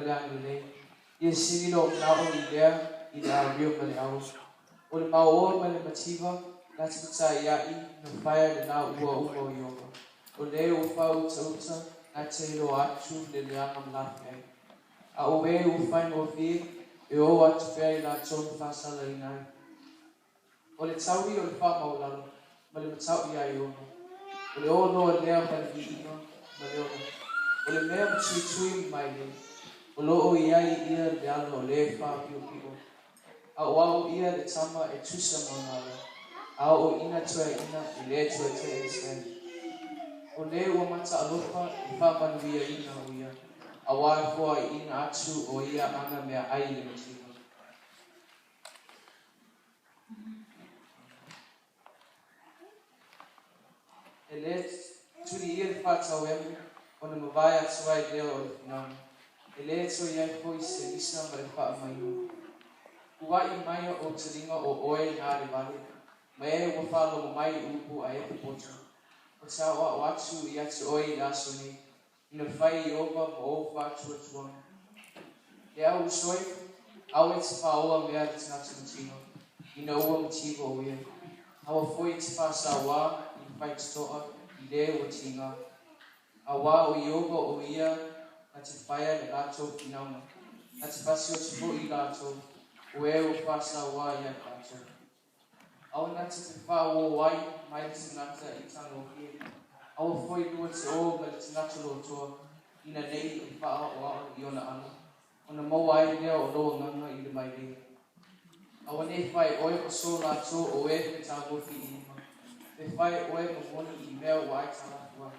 le agalelei. Ia sili lou manao i lea i le āwio ma le aua. O le maoa ma le mativa na te fetaiaʻi na faia lenā ua uma o Ieova. O le ua faautauta na te iloa atu le leaga ma lafiai. A o e ua faigofie e ō atu pea i latou na faasalaina ai. O le taui o le faamaualalo ma le matau iā Ieova, o le ō loa lea ma le viiga ma le ola. O le mea matuitui ma mailei, o lo o i ai ia le ala o le faapiopio. A o au ia le tama e tusa ma ona ala, a oo ina toeaina e le toe teʻe ai. O le ua mataalofa e faamanuiaina o ia, auā e foaiina atu o ia ana meaai i le mativa. E le tuli ia le faatauemu ona mavae atu ai lea o le finauga. E le toe i ai foi se misa ma le faamaina. Uaʻi mai ou taliga o oe na alevale, ma e ua faalogo mai i upu a e popoto. Ou te aʻoaʻo atu ia te oe i le aso nei, ina fai e Ieova ma ou faatuatuaga. Le au uso e, aua e te faaoa mea le tagata mativa, ina ua mativa o ia. Aua foi e te faasauā i le faitotoa i le ua tiga. Auā o Ieova o ia na te faia le latou finauga, na te fasioti foi i latou, o e ua faasauā ia i latou. Aua na te fefaaoao ai mai le tagata i tagofie, aua foi lua te ō ma le tagata lotoa, ina nei e faaoao i ona ala, ona maua ai lea o lou agaga i le mailei. Aua nei fai oe ma so latou o e fetagofi i lima, pe fai oe ma moni i mea ua aitalafu ai.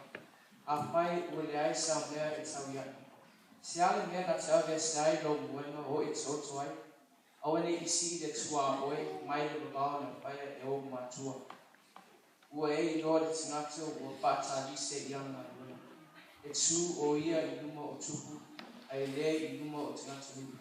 Afai ua leai sa mea e tauiaʻi, se a le mea na te aveese ai lou moena o e te oto ai? Aua ne i sii le tuaoi mai le vavao na faia e ou matua. Ua e iloa le tagata ua faatalise i ana galuega. E tu o ia i luma o tupu, a e le i luma o tagata nuu.